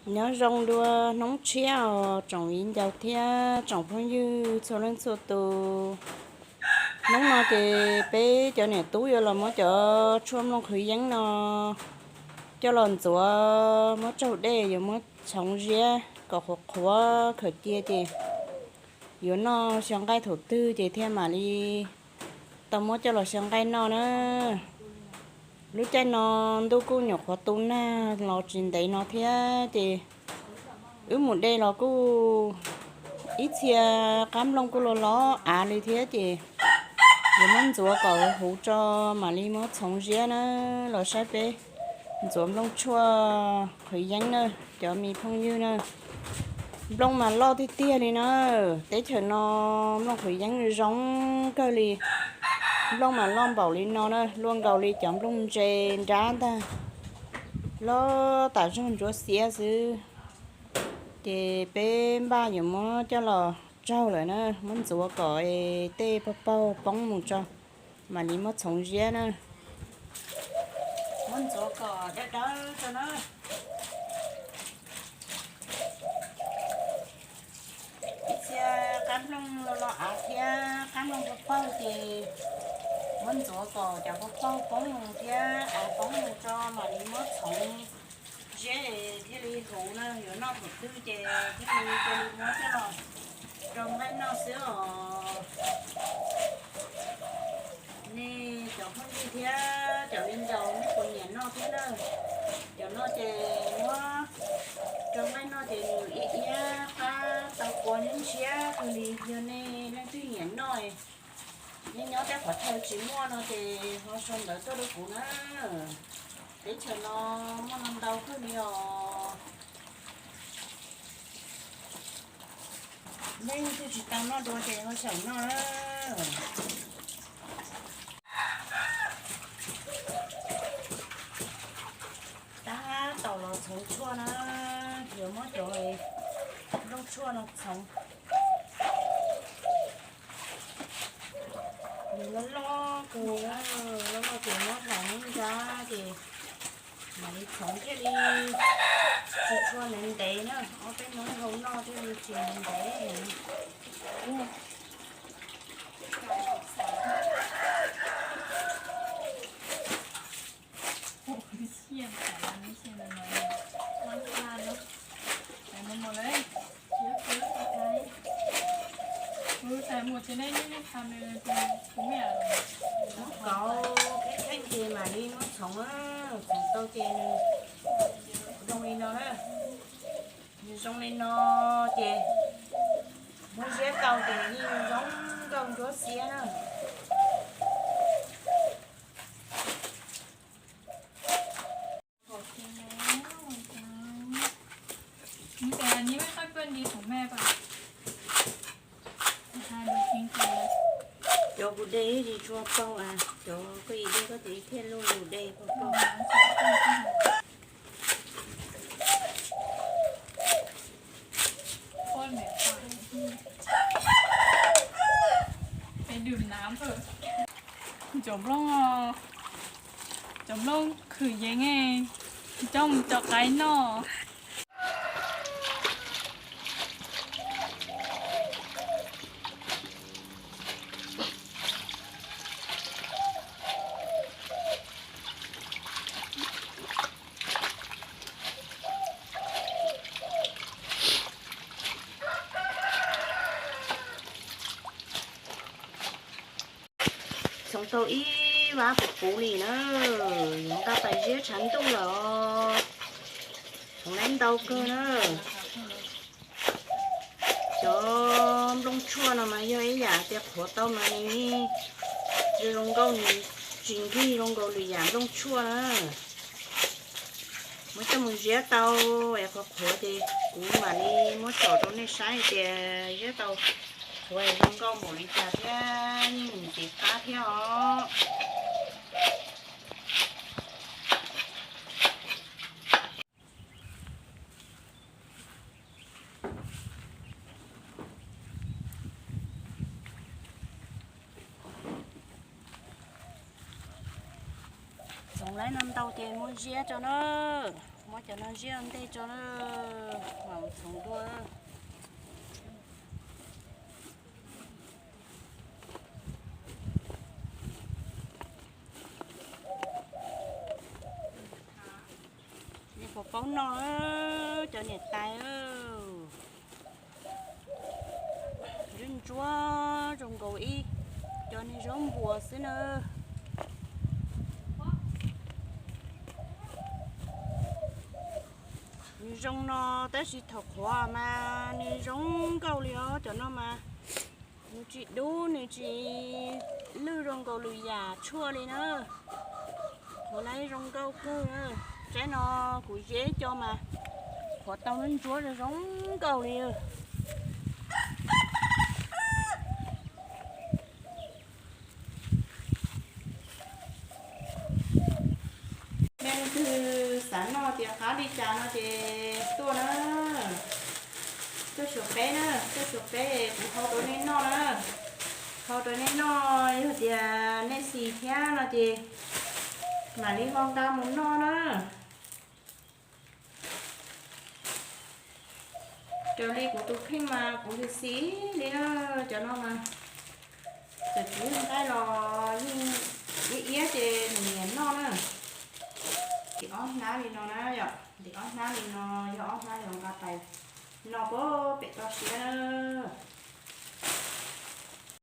Nyob zoo dua hnub tshiab os tsoom viv ncaus thiab tsoom phooj ywg txhua leej txhua tus. Hnub no ces peb cov niam tub yuav los muab cov tshuaj nplooj qhwv yeeb no coj los ntxuav muab tsaug dej yuav muab txhoov ziab kom qhuav qhuav khaws cia ces yuav noj xyaw nqaij thaum twg ces thiaj mam li tau muab coj los xyaw nqaij noj na. Lub caij no ntuj kuj nyuam qhuav tu nag los tsis ntev no thiab ces wb mus de los kuj ib txhia qab nplooj kuj los los av li thiab ces yuav muab ntxuav kom huv tso mam li muab txhoov ziab na. Los saib peb ntxuav nplooj tshuaj qhwv yeeb na, cov me phooj ywg na. Nplooj mas loj tiag tiag li na. Teb chaws no nplooj qhwv yeeb zoo kawg li. Nplooj mas loj npaum li no na, luaj nkaus li cov nplooj ntse nrab ntag, loj tas zog ntsuab xiab xwb. Ces peb npaj yuav muab coj los tsaug lawm na, muab ntxuav kom tej pag paug poob mus tso mam li muab txhoov ziab na. Muab ntxuav kom dawb dawb tso na. Ib txhia qab nplooj los los av thiab qab nplooj pag paug ces muab ntxuav kom cov pag paug poob mus thiab av poob mus tso mam li muab txhoov ziab thiaj li huv na, yuav noj thaum twg ces thiaj li cia li muab coj los rau nqaij noj xwb os. Nej cov phooj ywg thiab cov viv ncaus nej puas nyiam noj thiab na? Cov no ces muab rau nqaij noj ces nws iab iab qab tau qua ntshiab kawg li, yog nej leej twg nyiam noj, nej nyob tej qhov chaw tsis muaj no ces ho sau ntawv tuaj rau kuv na. Teb chaws no muaj no ntau kawg li os. Leej twg tsis tau noj dua ces ho xyaum noj na. Tab tom los txhoov tshuaj na, yuav muab cov nplooj tshuaj no txhoov. Nws loj loj kawg, loj loj ces muab hlais muab ntsa ces mam li txhoov thiaj li tsis tshua ntev ntev na, ob peb hnub hau noj thiaj li tsis ntev ntev. Kauv kheej kheej ces mam li muab txhoov, txhoov tau ces nws zoo li no na. Nws zoo li no ces muab ziab tau ces yeej zoo nkauj ntsuab xiab na. Cov kuv de tsis tshua paug, cov koj ib de koj tus ib thiaj luj zus de paug paug. Cov nplooj, cov nplooj khwv yeeb coj mus cov qaib noj. Txhoov tau ib vab puv puv li na, yuav nqa pais ziab tshav ntuj lawm os. Txhoov lawv ntau kawg na. Cov nplooj tshuaj no mas yog ib yam tias qhuav tau mas nws zoo nkauj, nws tsis nkig zoo nkaus lwm yam nplooj tshuaj na. Muab coj mus ziab tau es qhuav qhuav ces kuv mam li muab tsom rau nej saib tias ziab tau qhuav zoo nkauj npaum li cas thiab yeej mus tiv qab thiab os. Txhoov lawm no ntau ces muab ziab tso na, muab cov no ziab ntej tso na, mam txhoov dua. Nej puas paub noj, cov niam tais, ntsuab ntsuab zoo nkaus ib co niag zaub npuas xwb na. Nws zoo no tab sis thaum qhuav mas nws zoo nkauj li os, cov no mas nws tsis dub, nws tsis lwj zoo nkaus lwm yam tshuaj li na. Qhuav lawm zoo nkauj kawg. Tsaib no kuv ziab ib co mas qhuav tau ntsuab zoo nkauj li. Nej leej twg xav noj tias qab li cas no ces tuaj na, tuaj xyuas peb na, tuaj xyuas peb kuv hau rau nej noj na. Hau rau nej noj, yog tias nej xis thiab no ces mam li ho nqa mus noj na. Raws li kuv tus kheej mas kuv xis xis li na, cov no mas txawm kuv nqaij los yeej iab iab ces nws nyiam noj na. Ntim ob hnab li no na yom, ntim ob hnab li no, yog ob hnab li no nqa pais noj puag pem toj siab na.